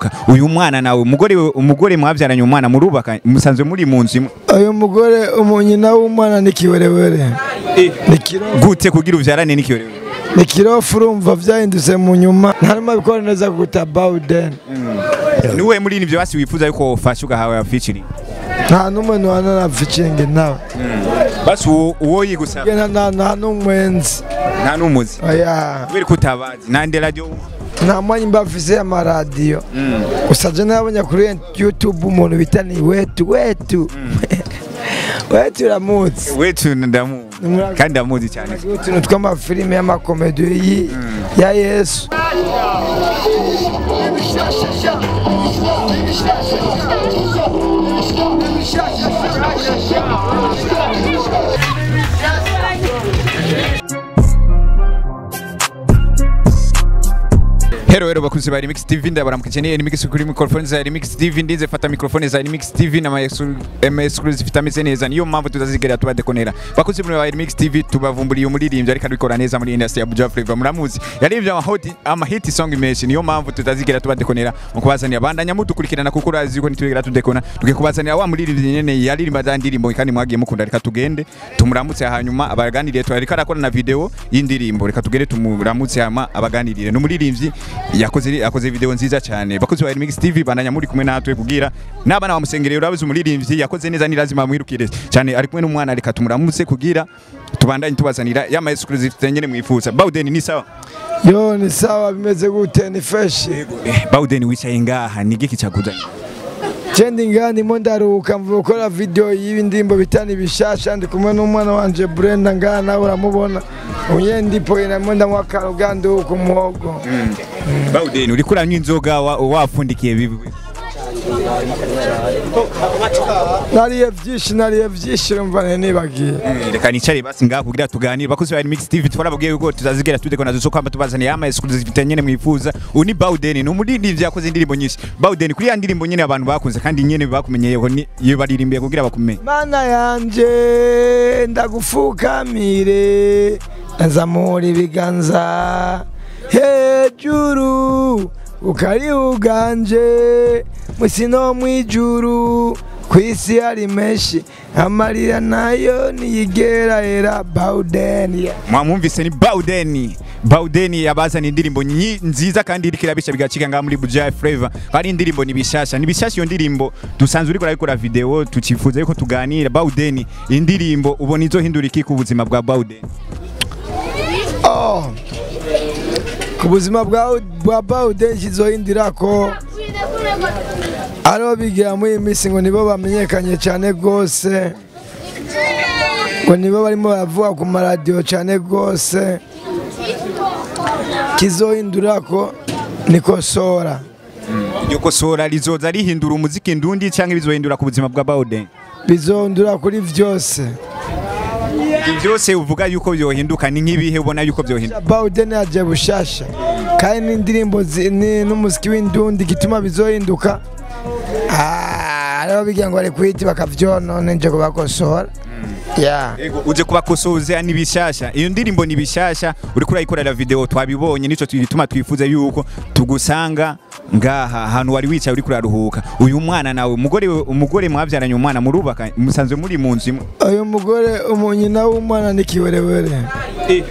kuraruhuka. Uyu mwana nawe umugore mwavyaranye umwana murubaka musanzwe muri mu nzu imwe. Uyu mugore umunyina w'umwana ni kiwerewere. Ni kirofu. Gute kugira uvyarane ni kiwerewere? Ni kirofu urumva vyahindutse mu nyuma. Ntarimo bikora neza guta Bawden. Niwe muri nivyo basi wifuza yuko ufasha ugahawe featuring? Nta numwe nwana featuring nawe. Basi uwo yigusaba. Nta numwenzi. Nta numuzi. Oya. Kubera kutabazi. Nande radio nta mwanya mbafise amaradiyo. Gusa je nabonye kuri YouTube umuntu bita ni wetu wetu. Wetu uramuzi. Wetu ndamuzi. Kandi ndamuzi cyane. Utuntu tw'amafilime y'amakomedi ya Yesu. Hero hero bakunzi ba Remix TV ndabaramukije ni Remix kuri microphone za Remix TV ndize fata microphone za Remix TV na exclusive itameze neza niyo mpamvu tutazigera tubadekonera. Bakunzi ba Remix TV tubavumburiye umuririmbyi ariko abikora neza muri industry ya Buja Flavor muramuzi yarivye ama hit song menshi niyo mpamvu tutazigera tubadekonera mu kubazanira bandanya mudukurikirana kuko urazi ko nitwigera tudekona tugiye kubazanira wa muririmbyi nyene yaririmba za ndirimbo kandi mwagiye mukunda. Reka tugende tumuramutse hanyuma abaganiriye ariko arakora na video y'indirimbo. Reka tugende tumuramutse hama abaganirire n'umuririmbyi yakoze video nziza cyane. Bakozi ba Remix TV bandanya muri kumwe natwe kugira n'abana bamusengereye urabizi umuririmbyi yakoze neza ni lazima amwirukire cyane ari kumwe n'umwana. Reka tumuramutse kugira tubandanye tubazanira ya exclusive nyene mwifuza. Bawden ni sawa? Yo ni sawa, bimeze gute? Ni fresh. Bawden wicaye ngaha ni giki cyakuzanye? Chendi ngani mo ndaruhuka mvuye gukora video y'ibindimbo bitani bishasha ndi kumwe n'umwana wanje Brenda ngana nawe uramubona. Unye ndipo ina mwenda mwaka rugando ku muhogo. Bawden uri kuranywa inzoga wafundikiye bibi? Nariye vyinshi umva nibagiye. Reka nicare basi ngaha kugira tuganire. Bakozi ba Remix TV twarababwiye yuko tutazigera tudekona zo kwamba tubazaniye ama exclusive nyene mwifuza. Uni Bawden ni umuririmbyi yakoze indirimbo nyinshi. Bawden kuri ya ndirimbo nyene abantu bakunze kandi nyene bakumenyeyeho ni iyo baririmbiye kugira bakumenye. Mana yanje ndagufukamire nzamura ibiganza hejuru ukari uganje mwisi no mwijuru kwisi ari menshi amarira nayo niyigera era Bawden. Mwamwumvise ni Bawden. Bawden yabazana indirimbo nziza kandi iriko irabisha bigacika ngaha muri Buja Flavor. Kandi indirimbo ni bishasha. Ni bishasha iyo ndirimbo dusanzwe uriko urabikora video tucifuza yuko tuganira. Bawden indirimbo ubona izohindura iki ku buzima bwa Bawden? Oh. Ku buzima bwa Bawden kizohindura ko aro bigira muri misi ngo nibo bamenyekanye cyane gose, ngo nibo barimo baravuga ku maradiyo cyane gose. Kizohindura ko nikosora. Iryo kosora rizoza rihindura umuziki ndundi cyangwa bizohindura ku buzima bwa Bawden? Bizohindura kuri vyose. Byose uvuga yuko byohinduka ni nkibihe ubona yuko byohinduka? Bawden aje bushasha kandi n'indirimbo n'umuziki w'indundi gituma bizohinduka. Aribo bigira ngo bari kwiti bakavyonona nje kubakosora. Yeah. Ego uje kubakosoza ni bishasha. Iyo ndirimbo ni bishasha uriko urayikorera video twabibonye nico gituma twifuza yuko tugusanga ngaha ahantu wari wicaye uriko uraruhuka. Uyu mwana nawe umugore mwavyaranye umwana murubaka musanzwe muri mu nzu imwe. Uyu mugore umunyina w'umwana ni kiwerewere.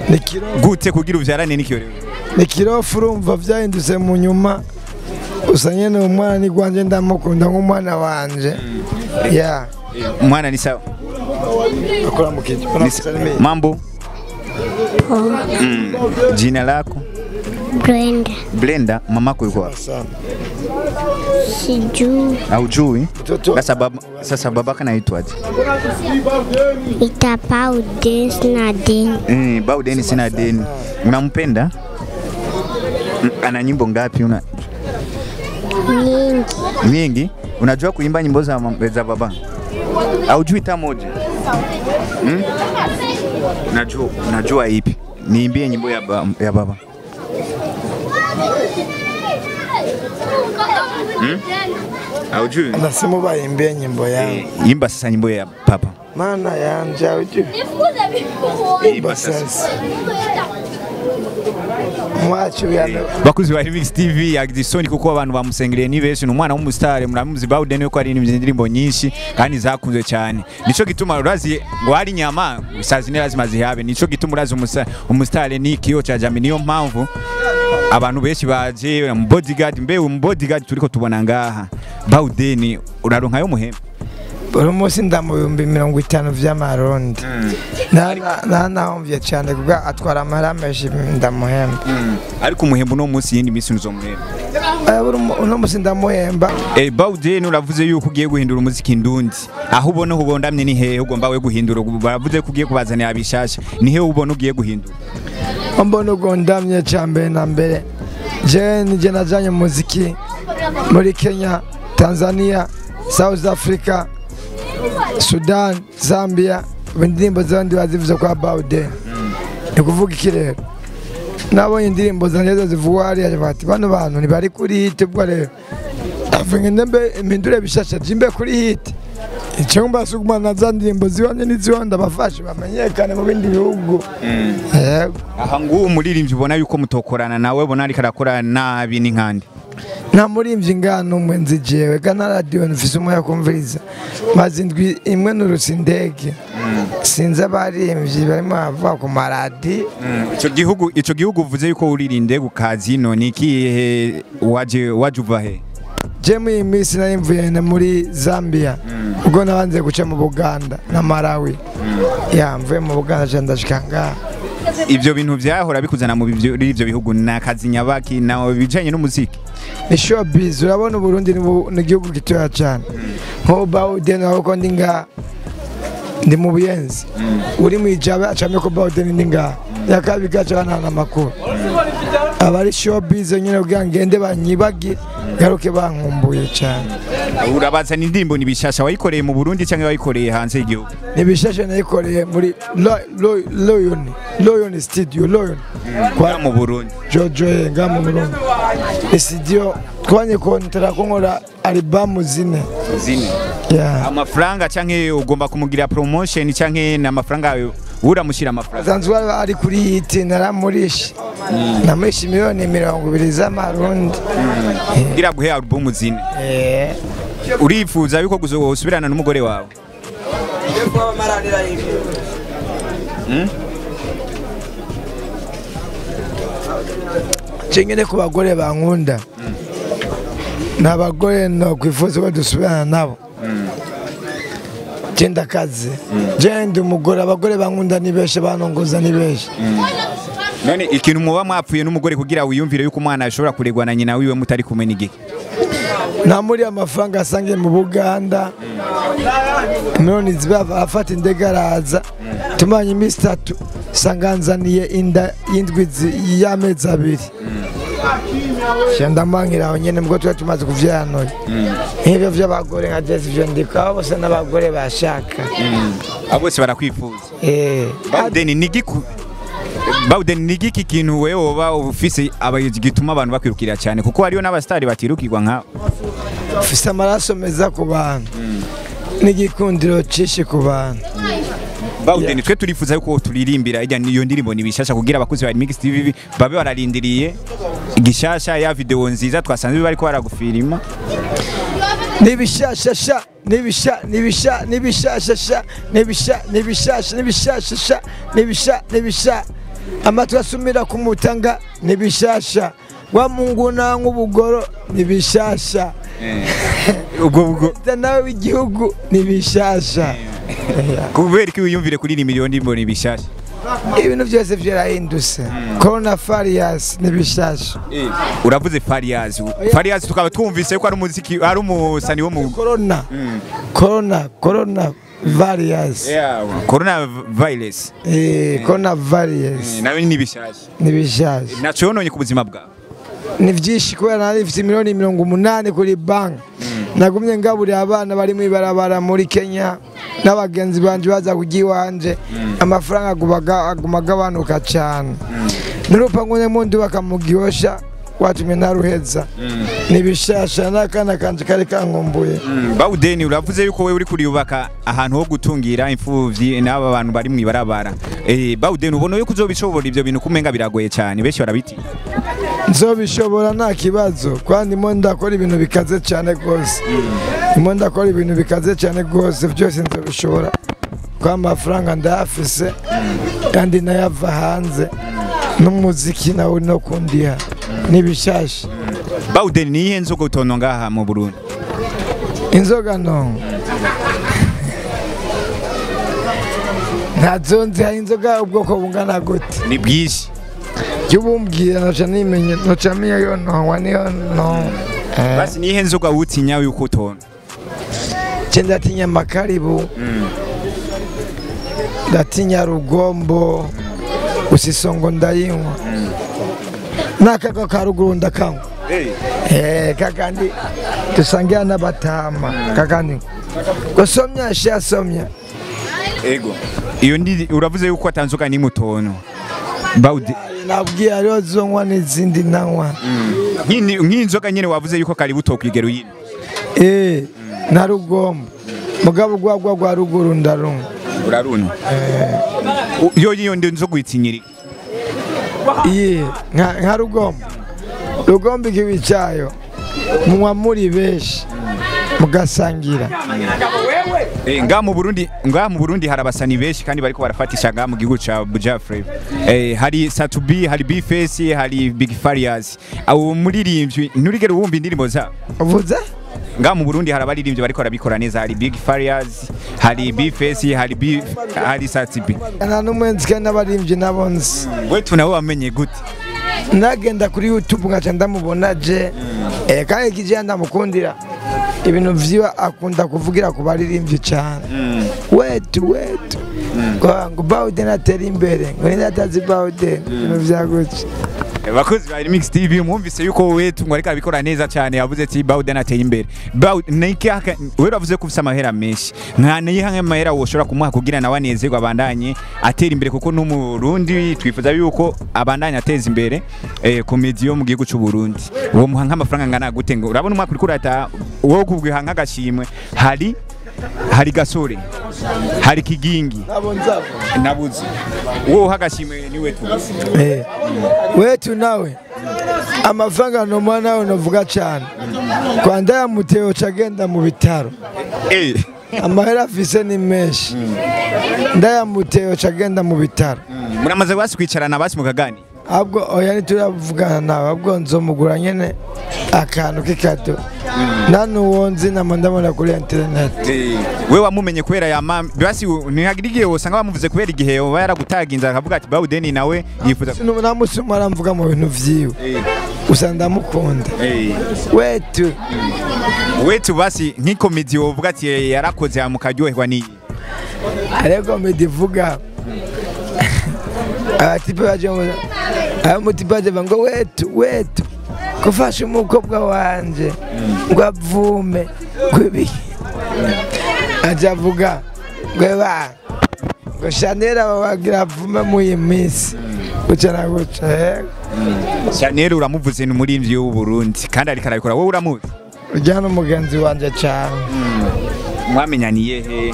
Ni kirofu. Gute kugira uvyarane ni kiwerewere? Ni kirofu urumva vyahindutse mu nyuma. Usa nyene umwana ni gwanje ndamukunda nk'umwana wanje. Yeah. Umwana ni sawa? Mambo? Jina lako? Brenda. Brenda, mamako yuko wapi? Sijui. Haujui? Sasa babaka anaitwaje? Ita Bawden sina deni. Bawden sina deni. Unampenda? Ana nyimbo ngapi una? Nyingi. Nyingi? Unajua kuimba nyimbo za baba? Haujui hata moja? Najua ipi? Niimbie nyimbo ya baba. Haujui? Nasema baimbie nyimbo yangu. Imba sasa nyimbo ya papa. Maana yanje haujui. Imba sasa. Mwacu yano. Bakuzi ba Remix TV yagize isoni kuko abantu bamusengereye ni benshi, ni umwana w'umusitari muramuzi Bawden yuko ari indirimbo nyinshi kandi zakunzwe cyane. Nico gituma urazi ngo hari inyama isazi ni lazima zihabe. Nico gituma urazi umusitari ni kiyo cha jamii, niyo mpamvu abantu benshi baje mu bodyguard. Mbe mu bodyguard turiko tubona ngaha Bawden uraronka yo muhemba buri munsi ndamu 50,000 vy'amarundi. Nahomvye cyane kuko atwara amahera menshi ndamuhemba. Ariko umuhemba uno munsi yindi minsi uzomuhemba? Uno munsi ndamuhemba. Bawden uravuze yuko ugiye guhindura umuziki ndundi, aho ubona ubondamye ni hehe ugomba we guhindura? Baravuze ko ugiye kubazanira abishasha, ni hehe ubona ugiye guhindura? Mbona ugondamye cyambere na mbere je nije najanye muziki muri Kenya, Tanzania, South Africa, Sudan, Zambia, indirimbo zandi bazivuze kwa Bawden. Ni kuvuga iki rero? Nabonye indirimbo zanje zivugwa hariya bati bano bantu ntibari kuri hit, ubwo rero ndavuga ndembe impindure bishasha jimbe kuri hit. Icyo mbasuguma na za ndirimbo ziwanye n'iziwanda bafashe bamenyekane mu bindi bihugu. Aha nguwo umuririmbyi ubona yuko mutokorana nawe ubona ariko arakora nabi ni nkande? Nta murimbyi ngano umwe nzi jewe kana radio nfise umwe yakumviriza maze indwi imwe nurutse indege sinzi abarimvyi barimo bavuga ku maradi. Ico gihugu uvuze yuko uririnde gukazino ni ikihe waje uva he? Je mu imisi nari mvuye muri Zambia, ubwo nabanze guca mu Buganda na Malawi. Ya mvuye mu Buganda je ndashika ngaha. Ibyo bintu byahora bikuzana mu ivyo bihugu na kazi nyabaki na bijanye n'umuziki ni showbiz. Urabona Burundi ni igihugu gitoya cyane. Nko Bawden aho ndi nga ndi mu Buyenzi, uri mu Ijabe acame ko Bawden ndi nga yakabiga cyane na makuru abari showbiz nyine kugira ngende banyibagi garuke bankumbuye cyane. Urabaza ni indirimbo ni bishasha wayikoreye mu Burundi cyangwa wayikoreye hanze y'igihugu? Ni bishasha nayikoreye muri Lion Studio, Lion kwa mu Burundi. Jojo nga mu Burundi. Studio twanye kontara kunkora album zine. Yeah. Amafaranga canke ugomba kumugira promotion canke na amafaranga uramushira amafaranga? Zanzwa ari kuri hit naramurisha. Namurisha 20,000,000 z'amarundi. Kugira guhe album zine. Urifuza yuko gusubirana n'umugore wawe? Cengene ku bagore bankunda. N'abagore no kwifuza ko dusubirana nabo. Genda kazi. Genda umugore, abagore bankunda ni benshi, banongoza ni benshi. None ikintu muba mwapfuye n'umugore kugira wiyumvire yuko umwana ashobora kuregwa na nyina wiwe mutari kumwe n'igiki? Namuri amafaranga asangiye mu Buganda. None zibava afata indege araza. Tumanye iminsi 3 sanganzaniye inda y'indwi y'amezi 2. Shandamangira aho nyene mbwo tuba tumaze kuvyana. Nk'ivyo vy'abagore nka Jesse ivyo ndiko bose n'abagore bashaka. Abo bose barakwifuza. Bawden ni igiki kintu wewe woba ufise gituma abantu bakwirukira cyane kuko hariyo n'abastari batirukirwa nka ufise amaraso meza ku bantu n'igikundiro cishi ku bantu. Bawden twe turifuza yuko turirimbira ijya niyo ndirimbo ni bishasha kugira abakuzi ba Remix TV babe bararindiriye igishasha ya video nziza twasanze bariko baragufirima. Nibishasha nibisha nibisha nibishasha nibisha nibishasha nibishasha nibisha nibisha amatwi asumira kumutanga nibishasha wa Mungu na nk'ubugoro nibishasha ubwo nawe w'igihugu nibishasha. Kubera iki wiyumvire kuri ni miliyoni ndimbo nibishasha? Ibintu byose byarahindutse. Corona Farias nibishasha. Uravuze Farias. Farias tukaba twumvise ko ari umuziki ari umusani wo mu Corona. Corona Farias. Corona virus. Corona virus. Nawe nibishasha. Nibishasha. Naco yononye ku buzima bwawe. Ni vyinshi kubera nari mfite 80,000,000 kuri bank. Nagumye ngaburira abana bari mu ibarabara muri Kenya n'abagenzi banje baza kugiwanje amafaranga aguma agabanuka cyane. N'urupangu ne mundi bakamugiyosha watumye naruheza. Nibishasha n'akana kanje kari kankumbuye. Bawudeni uravuze yuko wewe uri kuriyubaka ahantu ho gutungira imfuvyi n'aba bantu bari mwibarabara. Bawudeni ubona yuko uzobishobora ivyo bintu kumenga biragoye cyane benshi barabiti. Nzobishobora nta kibazo kandi mo ndakora ibintu bikaze cyane gose. Mo ndakora ibintu bikaze cyane gose byose nzobishobora. Kwa amafaranga ndafise kandi nayava hanze n'umuziki nawe no kundiha nibishasha. Bawudeni nihe nzoga utono ngaha mu Burundi? Inzoga no ntazonzi hari inzoga ubwoko bungana gute? Ni bwinshi. Yubumbwira noca nimenye noca menya yo no niyo no. Basi nihe nzoga utinya yuko utono? Je ndatinya makaribu. Ndatinya rugombo usisongo ndayinywa. Nakako karuguru ndakanywa. Kakandi tusangira n'abatama kakandi gosomya shasomya. Ego iyo ndi uravuze yuko atanzoka ni mutono. Bawudi nabwiye ariyo zonywa n'izindi nanywa. Nk'inzoga nyene wavuze yuko kari butokwigera uyini. Na rugombo mugabo gwagwa gwa ruguru ndarunwa. Urarunwa. Yo iyo ndi nzoga uyitinyiri. Iye nka rugombo. Rugombo ikibi cyayo munywa muri benshi mugasangira. Nga mu Burundi hari abasani benshi kandi bariko barafatisha nga mu gihugu ca Buja Flava. Hari Satubi, hari Bface, hari Big Farious. Abo muririmbyi nturigere wumva indirimbo zabo. Uvuze? Nga mu Burundi hari abaririmbyi bariko barabikora neza, hari Big Farious, hari Bface, hari Satubi. Nta n'umwe nzi kandi n'abaririmbyi nabonze. Wetu nawe wamenye gute? Nagenda kuri YouTube ngaca ndamubona je. Kandi kije ndamukundira ibintu vyiwa akunda kuvugira ku baririmbyi cyane. Wetu ngo Bawudeni atera imbere ngo ninde atazi Bawudeni ibintu vyagutse. Bakozi ba Remix TV mwumvise yuko wetu ngo ariko abikora neza cyane yavuze ati Bawudeni ateye imbere. Wewe uravuze ko ufise amahera menshi. Nka niyiha amahera woshobora kumuha kugira nawe anezerwe abandanye atera imbere kuko n'umurundi twifuza yuko abandanye ateza imbere komedi yo mu gihugu cy'u Burundi. Uwo muha nk'amafaranga ngana gute ngo urabona umwaka uriko urata wowe kubwiha nk'agashimwe hari gasore hari kigingi nabuze wowe hagashimwe ni wetu. Wetu nawe amafaranga no mwana we novuga cyane kwanda ya muteo cagenda mu bitaro. Amahera afise ni menshi ndaya muteo cagenda mu bitaro. Muramaze basi kwicarana basi mukagani? Ahubwo oya ntituravugana nawe ahubwo nzomugura nyene akantu k'ikado nanu nzi nama ndabona kuri internet. We wamumenye kubera ya mama basi ntihagira igihe wosanga bamuvuze kubera igihe yoba yaragutaginze akavuga ati Bawudeni nawe yifuza namusuma aramvuga mu bintu vyiwe gusa ndamukunda. Wetu basi nk'ikomedi wovuga ati yarakoze mukaryoherwa niyi? Ariko komedi vuga abatipe baje amutipe baje ngo wetu kufasha umukobwa wanje ngo avume kwibi ajavuga ngo ba ngo Chanel abagira avume mu iyi minsi guca na guca. Chanel uramuvuze ni umuririmbyi w'u Burundi kandi ariko arabikora wowe uramuzi? Ujyana umugenzi wanje cyane. Mwamenyaniye he?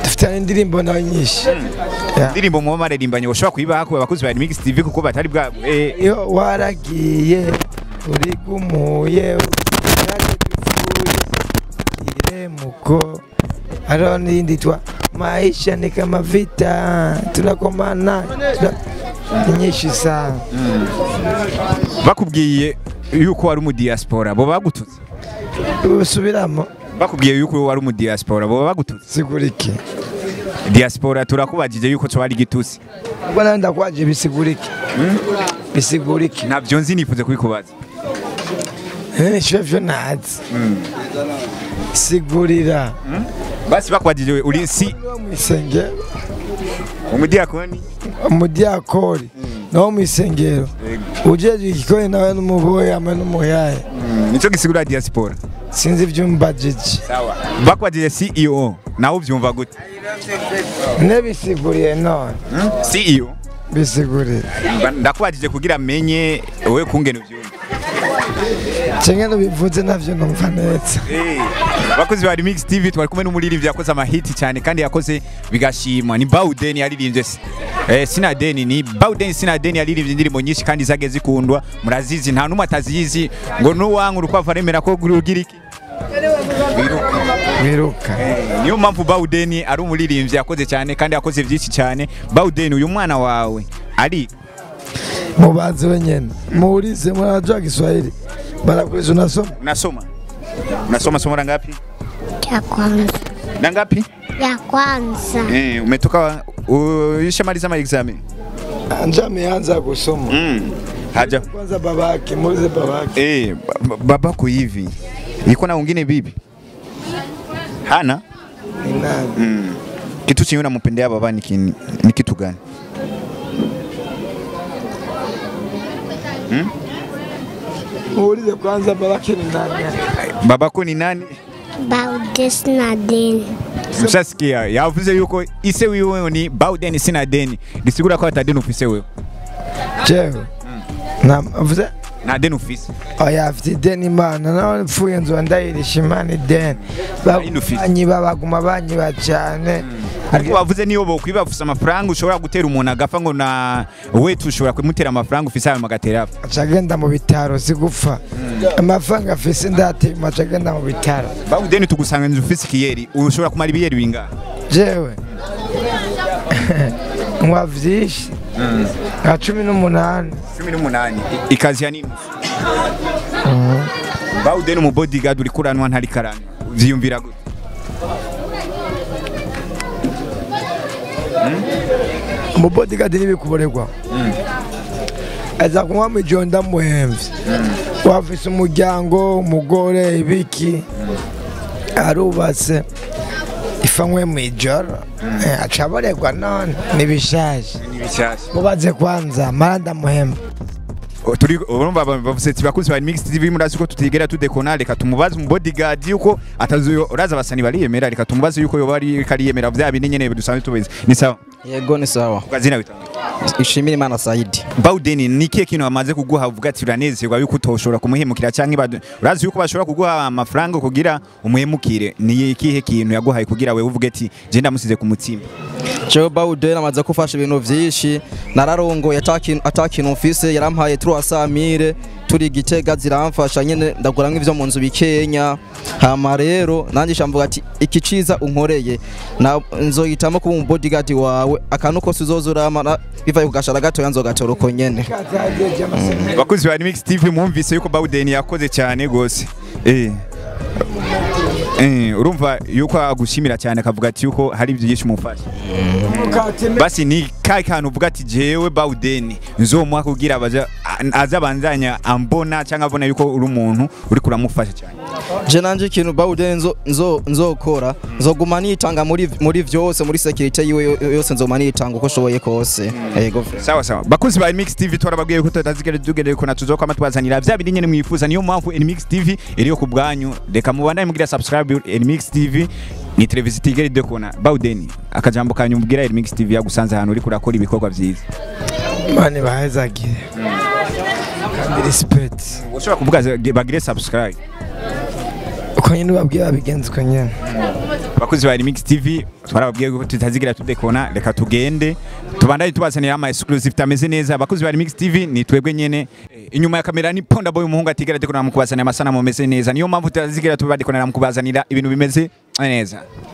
Dufitanye indirimbo nawe nyinshi. Indirimbo muba maririmbanye ushobora kuyibaha ku bakozi ba Remix TV kuko batari bwa iyo waragiye uri gumuye iremuko hariho n'iyindi twa maisha ni kama vita tunakomana nyinshi sana. Bakubwiye yuko wari mu diaspora bo bagututse? Usubiramo. Bakubwiye yuko wari mu diaspora bo bagututse? Siguriki. Diaspora turakubajije yuko twari gitusi. Ubwo nawe ndakwaje bisiguriki. Bisiguriki. Ntabyo nzi nifuze kubikubaza. Chef nazi. Sigurira. Basi bakubajije uri si mwisengero. Umudiakoni? Umudiakori. No mwisengero. Ujeje igikoni nawe n'umuboye hamwe n'umuyaye. Nico gisigura diaspora. Sinzi ivyumbajije. Sawa. Bakwajije CEO nawe uvyumva gute? Nebisiguriye none. CEO bisiguriye. Ndakwajije kugira menye wewe kungene uvyumva. Chenye bivuze navyo numva neza. Bakozi ba Remix TV twari kumwe n'umuririmbyi yakoze amahiti cyane kandi yakoze bigashimwa, ni Bauden yaririmbye Sinadeni, ni Bauden Sinadeni yaririmbye indirimbo nyinshi kandi zageze zikundwa, murazizi nta numwe atazizi ngo nuwanka urukwavu aremera ko rugira iki biruka. Niyo mpamvu Bauden ari umuririmbyi yakoze cyane kandi yakoze byinshi cyane. Bauden, uyu mwana wawe ari mubaze wenyene, muulize, mnajua Kiswahili barakuuliza unasoma? Unasoma? Unasoma somo la ngapi? Ya kwanza. Na ngapi? Ya kwanza. Umetoka ushamaliza ma exam? Anja ameanza kusoma. Haja. Kwanza babake, muulize babake. Babako hivi. Niko na wengine bibi? Hana? Ni nani? Kitu chenye unampendea baba ni kitu gani? Muulize kwanza babake ni nani? Babako ni nani? Bauden Sinadeni. Mshasikia, yavuze yuko ise wiwe ni Bauden Sinadeni. Gisigura ko atadeni ufise wewe. Jewe. Na mvuze na deni ufise. Oya afite deni mana nawe mfuye nzo ndayirisha imana deni. Banyiba baguma banyiba cyane. Ariko bavuze niyo bokwiba ufise amafaranga ushobora gutera umuntu agafa ngo na wetu ushobora kumutera amafaranga ufise ayo magatera apfa. Acagenda mu bitaro sigufa. Amafaranga afise ndatema acagenda mu bitaro. Bauden tugusanga nzu ufise kiyeri ushobora kumara ibiyeri bingahe? Jewe. Mwa vyinshi. Nka 18. 18. Ikazi ya nini? Bauden mu bodyguard uri kuranwa ntari karanywa. Vyiyumvira gute? Mu bodyguard nibikuboregwa. Aza kunywa mijonda muhemvye. Wafise umuryango, umugore, ibiki. Arubatse. Ifanywe mwijoro. Acaboregwa none nibishaje. Nibishaje. Mubaze kwanza maranda muhemba. Turi urumva bavuze ati bakuzi ba Mix TV murazi ko tutigera tudekona, reka tumubaze mu bodyguard yuko atazuyo uraza basani bariyemera, reka tumubaze yuko yoba ari kariyemera vya bindi nyene dusanzwe tubizi. Ni sawa? Yego ni sawa. Ukazina witwa? Ishimira Imana Saidi. Bauden ni kihe kintu amaze kuguha uvuga ati uranezerwa yuko utoshobora kumuhemukira canke urazi yuko bashobora kuguha amafaranga kugira umuhemukire, ni ikihe kintu yaguhaye kugira wewe uvuge ati je ndamusize ku mutima? Jewe Bauden amaze kufasha ibintu vyinshi, nararongoye atakintu mfise, yarampaye 300,000 turi Gitega ziramfasha nyene ndagura nk'ivyo mu nzu bikenya. Hama rero nanje shamvuga ati iki ciza unkoreye na nzoyitamo kuba bodyguard wawe akantu kose uzozurama bivaye kugashara gato yanzogatora uko nyene. Bakuzi ba Mix TV mwumvise yuko Bauden yakoze cyane gose. Urumva yuko agushimira cyane akavuga ati yuko hari byinshi mufasha. Basi ni kai kantu uvuga ati jewe Bauden nzomuha kugira baza azabanzanya ambona cyangwa abona yuko uri umuntu uri kuramufasha cyane. Je nanje ikintu Bauden nzokora nzoguma nitanga muri vyose muri security yiwe yose nzoguma nitanga uko shoboye kose. Yego. Sawa sawa. Bakuzi ba Mix TV twarababwiye ko tutazigera tugereye ko natuzokama twazanira vya bindi nyene mwifuza, niyo mpamvu Mix TV iriyo ku bwanyu. Reka mubandanye mugira subscribe Mix TV ni televiziyo itigera idekona. Bauden akajambo kanyu mubwira Mix TV yagusanze ahantu uri kurakora ibikorwa vyiza. Mani bahezagire. Kandi respect. Ushobora kuvuga bagire subscribe. Uko nyine babwiye babigenza uko nyine. Bakuzi ba Remix TV twarababwiye ko tutazigira tudekona, reka tugende tubandanye tubazanira ama exclusive tameze neza. Bakuzi ba Remix TV ni twebwe nyene, inyuma ya kamera ni Ponda Boy umuhungu atigera dekona mu kubazanira amasanamu meze neza, niyo mpamvu tutazigira tubadekonera mu kubazanira ibintu bimeze neza.